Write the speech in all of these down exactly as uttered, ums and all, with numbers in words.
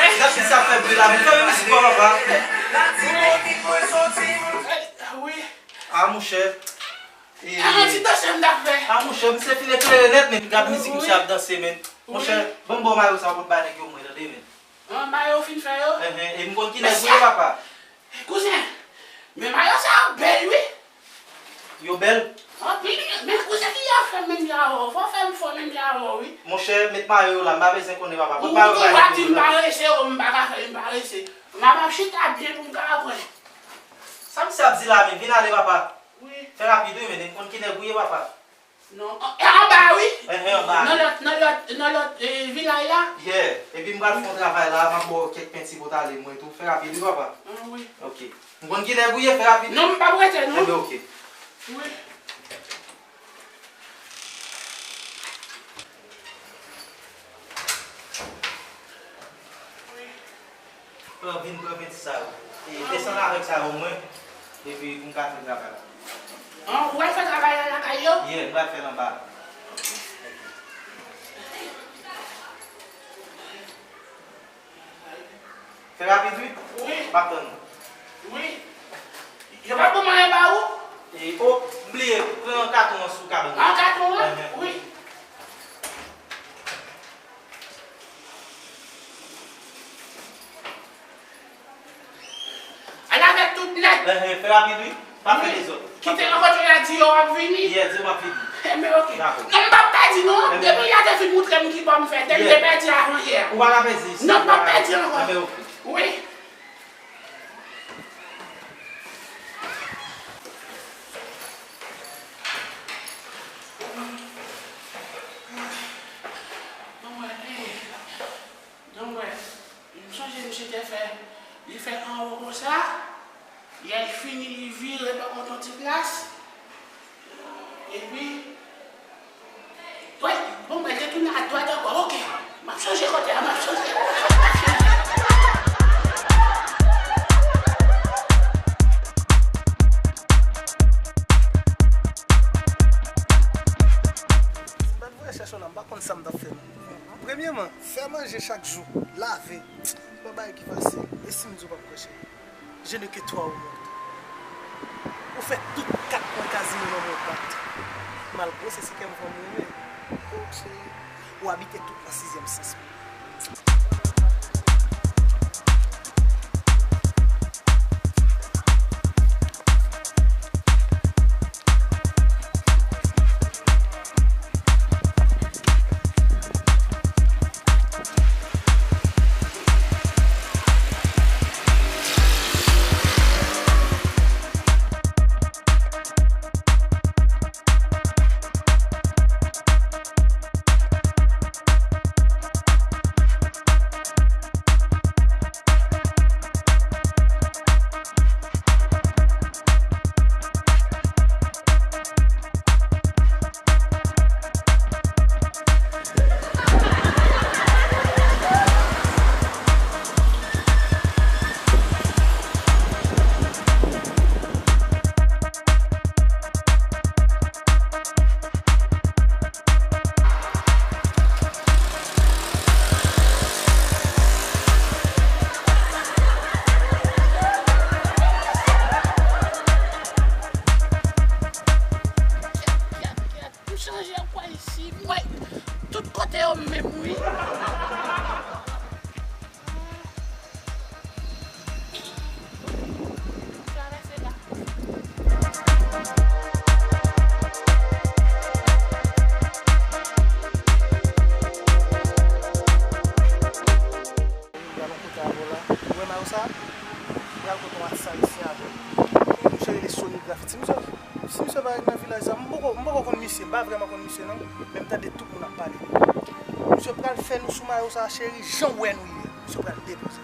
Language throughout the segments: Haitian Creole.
Gad ki sa fè bri la, men fè mizik pa, papa. Wi. A, monchè. E, a, yon ti danse m t ap fè. A, monchè, misye fin eklere nèt, men gad mizik misye ap danse, men. Monchè, ban m ba w mayo sa pou m bay nèg yo mwen, tande, men. An, mayo ou fin fè yo? Enhen, e m konn ki nèg ou ye, papa. Kouzen, men mayo sa yo bèl, wi. Yo bèl? Anpil, men kouzen ki jan fè menm jan avè w. Fò fè m fò menm jan avè w, wi. Monchè, met mayo yo la, m pa bezwen konnen, papa. Pot mayo ba nèg yo la. Ou toujou ap di m parese, o, m pa ka fè, m parese. M ap ap chita byen pou m ka pran. Sa misye ap di la, men vin ale, papa. Wi. Fè rapid, wi, men m konn ki nèg ou ye, papa. Non, e anba, wi. Enhen, anba. Nan lòt, nan lòt, nan lòt, e, vilaj la. Yeah. Epi m pral fè yon travay la, m ap ba w kèk penti pou w t ale mwen tou. Fè rapid, wi, papa. An, wi. Ok. M konn ki nèg ou ye, fè rapid. Non, m p ap rete, non. Enben, ok. Wi. Pran, vin pran penti sa yo. E desann avèk sa yo mwen, epi pou m ka fè travay la. An, ou pral fè travay la lakay yo? Yeah, m pral fè l anba. Fè rapid, wi. Wi. M ap tann ou. Wi. Yo pa ban m anyen ba ou? E, o, m bliye, pran katon an sou kabann nan. An katon an? Enhen. Wi. Al avèk tout nèg. Enhen, fè rapid, wi. Pa fè dezòd. Kite rankontre la, di yo w ap vini. Yeah, di yo m ap vini. Enben, ok. Dakò. Non, m p ap pèdi, non. Enben. Depi yè te fin moutre m ki bò m fè, te m te pèdi avan yè. Ou pa ka pèdi. Non, m p ap pèdi ankò. Enben, ok. Wi. Donk, mwen, m sonje misye te fè, li fè anwo konsa, lè l fini, li vire bò kote yon ti plas, epi, wi, bon, mwen te tounen adwat ankò, ok, m ap sonje kote a, m ap sonje. M pa t voye chèche w la, m pa konn sa m t ap fè. Premyèman, fè manje chak jou, lave, se pa bagay ki fasil. E si m di w pa m kwè, cheri? Je ne que toi au monde. Ou fè tout kat kwen kazino nan mwen bat. Malgre se si kè m fè m rele. Ou, cheri, ou abite tout nan sizyèm sans mwen. M chanje kwè isi, kwè tout kote yo menm, wi. Travèse la. Gade yon kote avè w la. Ou wè mayo sa? Pral kote yon atis ayisyen avè l. Misye rele Sony Graffiti. Misye, si misye pa nan vilaj sa, m poko, m poko konn misye, m pa vrèman konn misye non, men m tande tout moun ap pale de li. Misye pral fè nou sou mayo sa, cheri, jan w wè nou ye. Misye pral depoze.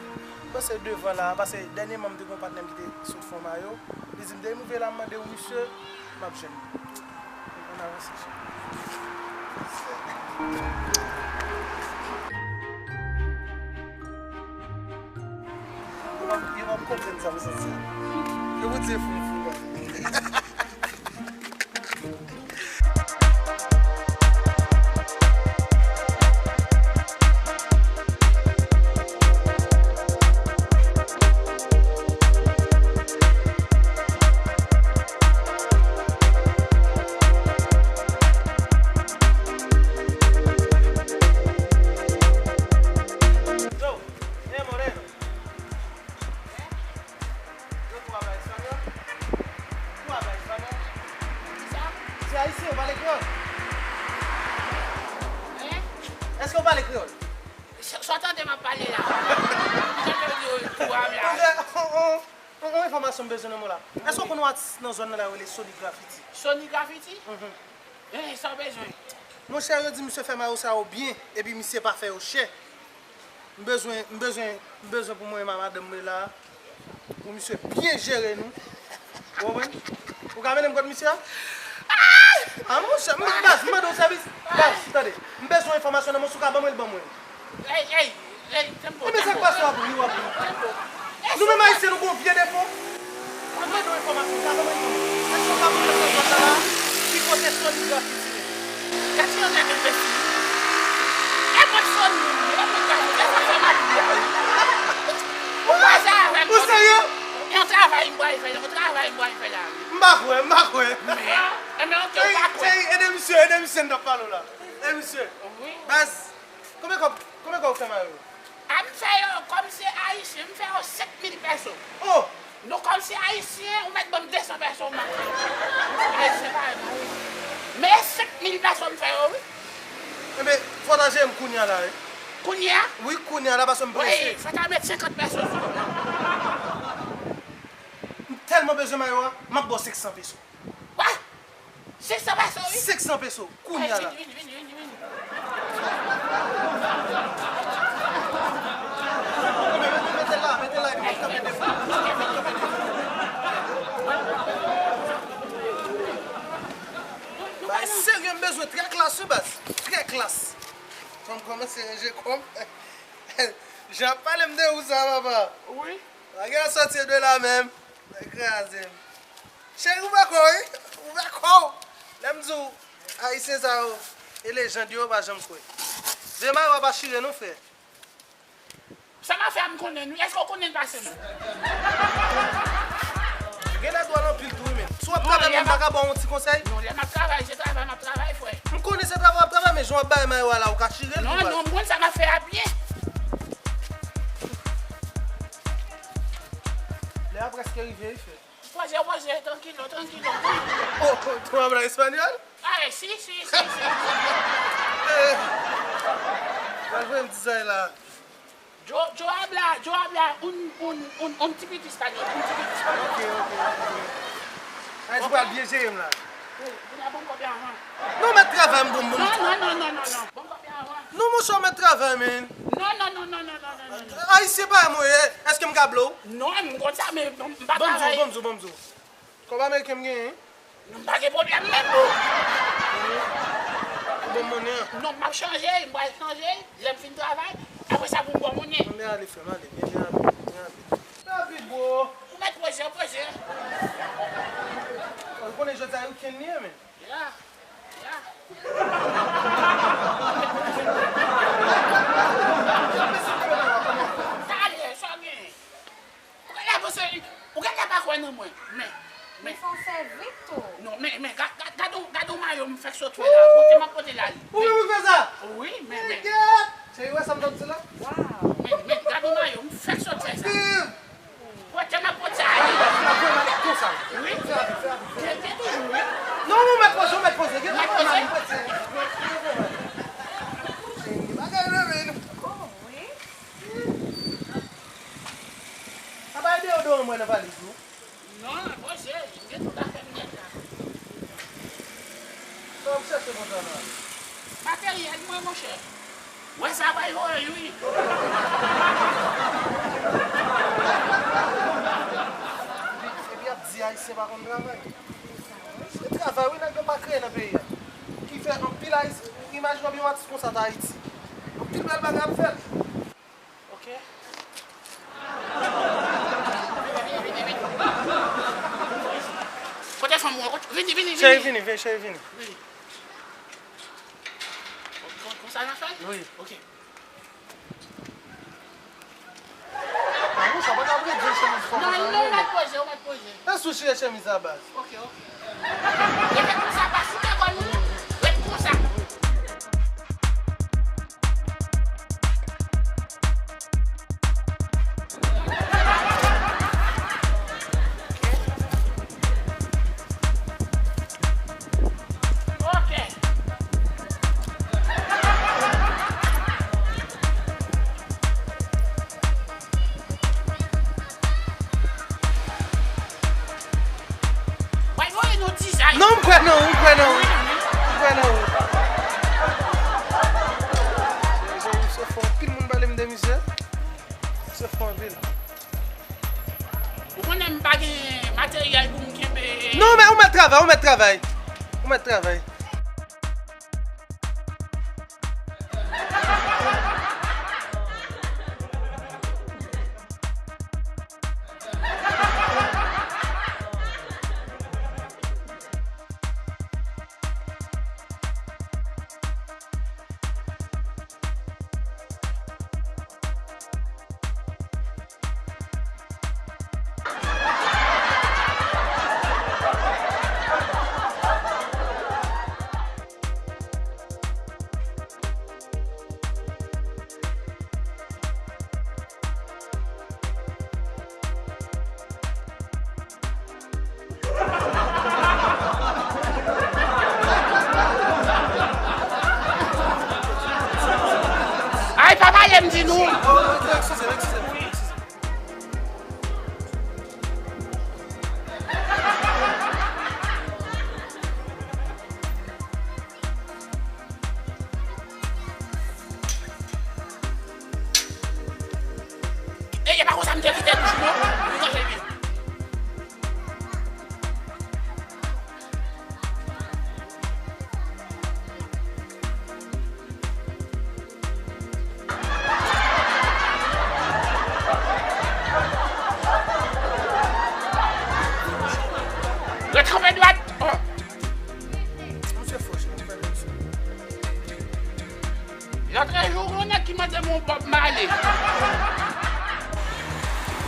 Pase devan la, pase dènyèman m te gen yon patnè m ki te sot fè yon mayo. Li di m, depi m rive la, m mande w misye, m ap jwenn li. Ann avanse, cheri. Yo p ap, yo p ap konprann sa m santi. Ke Bondye fè m fou la. Ayisyen, ou pale kreyòl? Hein? Èske ou pale kreyòl? Sa, sa w tande m ap pale la? Ou tande yo di w tou a la? Monchè, on, on, on, on enfòmasyon m bezwen nan men w la. Èske ou konn yon atis nan zòn nan la yo rele Sony Graffiti? Sony Graffiti? Mhm. Eh, sa w bezwen? Monchè, yo di misye fè mayo sa yo byen, epi misye pa fè yo chè. M bezwen, m bezwen, m bezwen pou mwen e madanm mwen la, pou misye byen jere nou. Ou konprann? Ou ka mennen m kot misye a? Ah, monchè, m, baz, m mande w sèvis. Baz, tande. M bezwen enfòmasyon nan men w, si w ka ban mwen l, ban mwen. Ey, ey, ey, tempo, tempo. Ebyen, sa k pase w ap ri, w ap ri? Tempo. Nou menm Ayisyen, nou gen yon vye defo. Mwen mande w enfòmasyon, sa ban mwen yon. Èske w ka montre m nan zòn nan la, ki kote Sony Graffiti rete? Gad yon nèg enbesil. E mwen Sony, e mwen Graffiti, e sa fè mal. Ou koze avè m. Ou serye? Yon travay m pral fè, yon travay m pral fè la, wi. M pa kwè, m pa kwè. Men, enben, ok, ou pa kwè. Cheri, cheri, ede misye, ede misye, n t ap pale w la. Ede misye. Wi. Baz, konbyen kòb, konbyen kòb ou fè mayo yo? A, m fè yo, kòm se Ayisyen, m fè yo senk mil pèso. Oh! Non, kòm se Ayisyen, ou mèt ban m de san pèso, m ap fè. Ayisyen pa renmen, wi. Men e senk mil pèso m fè yo, wi. Enben, fò w ta jere m kounye a la, wi. Kounye a? Wi, kounye a la, paske m prese. Wi, fò w ta met senkant pèso sou. M tèlman bezwen mayo a, m ap ba w senk san pèso. Wa! Senk san pèso, wi. Senk san pèso, kounye a la. Vini, vini, vini, vini, vini. Mete la, mete la, epi mete kanpe devan. Bay serye, m bezwen trè klas, wi, baz. Trè klas. Fò m kòmanse ranje kò m. Jan ap pale m de ou sa, papa. Wi. Bagay la sòti de la menm. Sa kraze m. Cheri, ou pa kwè, wi. Ou pa kwè. Lè m di w, Ayisyen sa yo, e lejand yo, yo pa janm kwè. Vye mayo a pa chire non, frè. Sa m a fè a, m konnen, wi. Èske w konnen l pase m? Genlè dwòl anpil tou, wi, men. Si w ap travay, m pa ka ba w yon ti konsèy? Non, lè m ap travay, se travay m ap travay, frè. M konnen se travay w ap travay, men jan w ap bay mayo a la, ou ka chire l tou, baz. Non, non, m konn sa m ap fè a byen. Lè a prèske rive, wi, frè. Poze, poze, trankilo, trankilo, trankilo. Oh, oh, tu hablas español? Ay, si, si, si, si. Eh, pa vre, m di sa la. Yo, yo habla, yo habla un, un, un, un tipito español, un tipito español. Ok, ok, ok. Ay, ou pral byen jere m la. Wi, ou la bon kòb la, han. Non, mèt travay m, bon, bon. Non, non, non, non, non, non. Bon kòb la, han. Non, monchè, ou mèt travay, men. Non, non, non. Ayisyen pa mwen ye, èske m ka blow? Non, m konn sa, men m pa travay. Ban m di w, ban m di w, ban m di w. Kòb ameriken m genyen. Non, m pa gen pwoblèm menm, non. Ou ban m monnen an? Non, m ap chanje, m pral chanje, lè m fin travay, apre sa pou m ba w monnen. Anben ale, frè m, ale, byen, byen ale, byen ale. Rapid, bro. Ou mèt poze, poze. Ou konnen jodi a weekend li ye, men. Ya, ya. Talè, sa w genyen? Ou genlè panse, ou genlè pa kwè nan mwen, men, men. Men fò w fè vit tou. Non, men, men, gad, gad, gad on, gad on mayo m fèk sot fè la. Pote m ap pote l ale. Ou menm ou fè sa? Wi, men, men. Cheri, ou wè sa m t ap di la? Waw. Men, men, gad on mayo m fèk sot fè sa. Pote m ap pote ale. Konsa. Wi. Fè vit, fè vit, fè vit. Gen, gen toujou, wi. Non, ou mèt poze, ou mèt poze. Gen mèt poze. Cheri, bagay renmen nou. Oh, wi. Apa e deyodoran mwen nan valiz ou? Non, poze, m gen tout afè m nèt la. Sa w ap chèche konsa la? Materyèl mwen, monchè. Wè sa bay voye, wi. Epi y ap di Ayisyen pa konn travay. Se travay, wi, nèg yo pa kreye nan peyi a. Ki fè anpil Ayisyen, imajine w yon atis konsa ta Ayiti. Anpil bèl bagay ap fèt. Ok. Vini, vini, vini, vini. Kote fanm ou an? Kote? Vini, vini, vini. Cheri, vini, vini, cheri, vini. Vini. Kon, kon, konsa n a fè? Wi. Ok. Ah, monchè, pa ta vle di chemiz fò konsa, non, non, non. Ou mèt poze, ou mèt poze. Èske ou chire chemiz la, baz? Ok, ok. Rete konsa, pa fout kò nou. Ret konsa. Non, m kwè nan ou, m kwè nan ou. M kwè nan ou. Misye fò, anpil moun pale m de misye. Misye fò anpil. Ou konnen m pa gen materyèl pou m kenbe. Non, men ou mèt travay, ou mèt travay. Ou mèt travay. Ay, pa pale m di nou. E, e pa konsa m te kite bouch ou non. Ou ranje byen. Ret kanpe dwat. Oh. Misye fò, cheri, m pa nan sa. Lòtrejou, gen yon nèg ki mande m yon Bob Marley.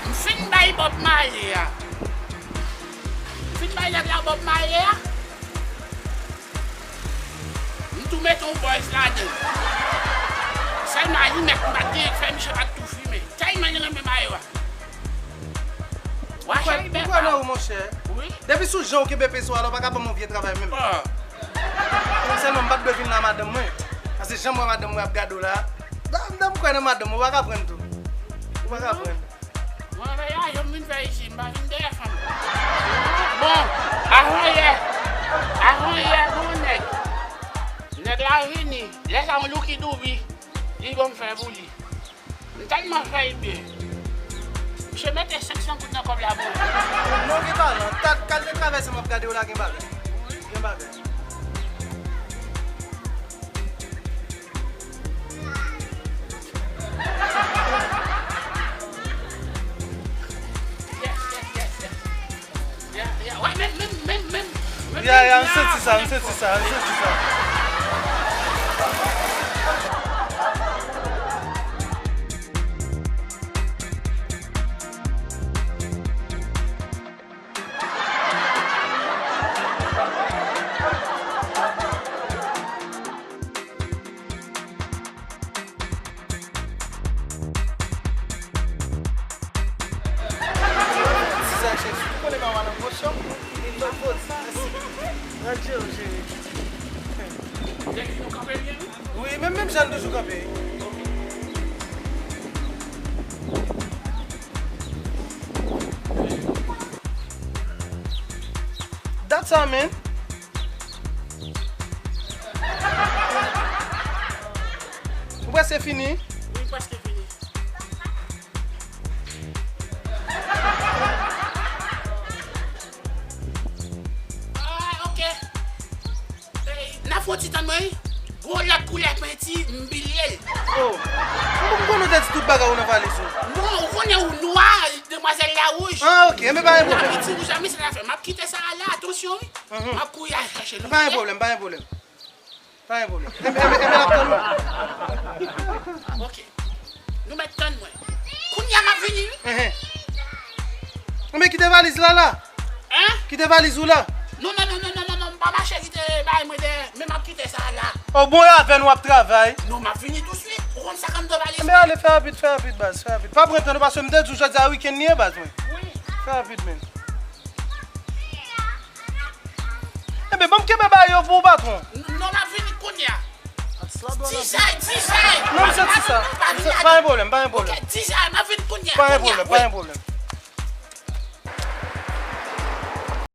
M fin bay Bob Marley a. M fin bay nèg la Bob Marley a. M tou mete yon buzz ladan l. Sèlman alimèt m pa t genyen k fè misye pa t tou fimen. Tèlman li renmen mayo a. Wa cheri bèk pa ou. Ou kwè nan ou, monchè? Wi. Depi sou jan ou kenbe peso a la, ou pa ka ban m yon vye travay menm. Oh. Sèlman m pa t dwe vin la madanm mwen. Paske jan m wè madanm mwen ap gade w la, m kwè nan madanm mwen, ou pa ka pran tou. Ou pa ka pran. Mwen, anvè a, jan m vin fè isit, m pa vin dèyè fanm. Bon, avanyè, avanyè, gon nèg. Nèg la vini, lè sa yon louki doubi, li ban m fè pou li. M tèlman fè l byen. Misye mete senk san goud nan kòb la pou mwen. Non, gen balan. Kat, kat de travèse m ap gade w la, gen bagay. Gen bagay. Ya, ya, m santi sa, m santi sa, m santi sa. Ti sa chèf, ou konnen pa w nan pòch yo? Li nan pòch. Radyo, cheri. Wi, menm, menm jan l toujou kanpe. That's all, man. Ou prèske fini? Wi, prèske fini. Ah, ok. Ey, n ap fè yon ti tann mwen, wi. Gon lòt koulè penti, m bliye l. Oh. M konnen w te di tout bagay ou nan valiz ou. Non, ou konnen ou nwa, demwazèl la wouj. Ah, ok. Enben, pa gen pwoblèm. N ap fè ti wouj la, men se sa fè. M ap kite sa a la, atansyon, wi. Mhm. M ap kouri al chache nou. Pa gen pwoblèm, pa gen pwoblèm. Pa gen pwoblèm. Enben, enben, enben, n ap tann ou. Ok. Nou mèt tann mwen. Kounye a m ap vini, wi. Enhen. Enben, kite valiz la, la. Hein? Kite valiz ou la. Non, non, non, non, non, non, non, m pa mache kite bagay mwen dèyè, men m ap kite sa a la. O bon, e avè n w ap travay. Non, m ap vini touswit. Ou konn sa k anndan valiz mwen? Enben, ale, fè rapid, fè rapid, baz, fè rapid. Pa pran tan, non, paske m te di w jodi a wikenn li ye, baz mwen. Wi. Fè rapid, men. Enben, ban m kenbe bagay yo pou ou, patwon. N-, non, m ap vini kounye a. Tizay, tizay. Non, m santi sa. Pa gen pwoblèm, pa gen pwoblèm. Ok, tizay, m ap vin kounye a, kounye a, wi. Pa gen pwoblèm, pa gen pwoblèm.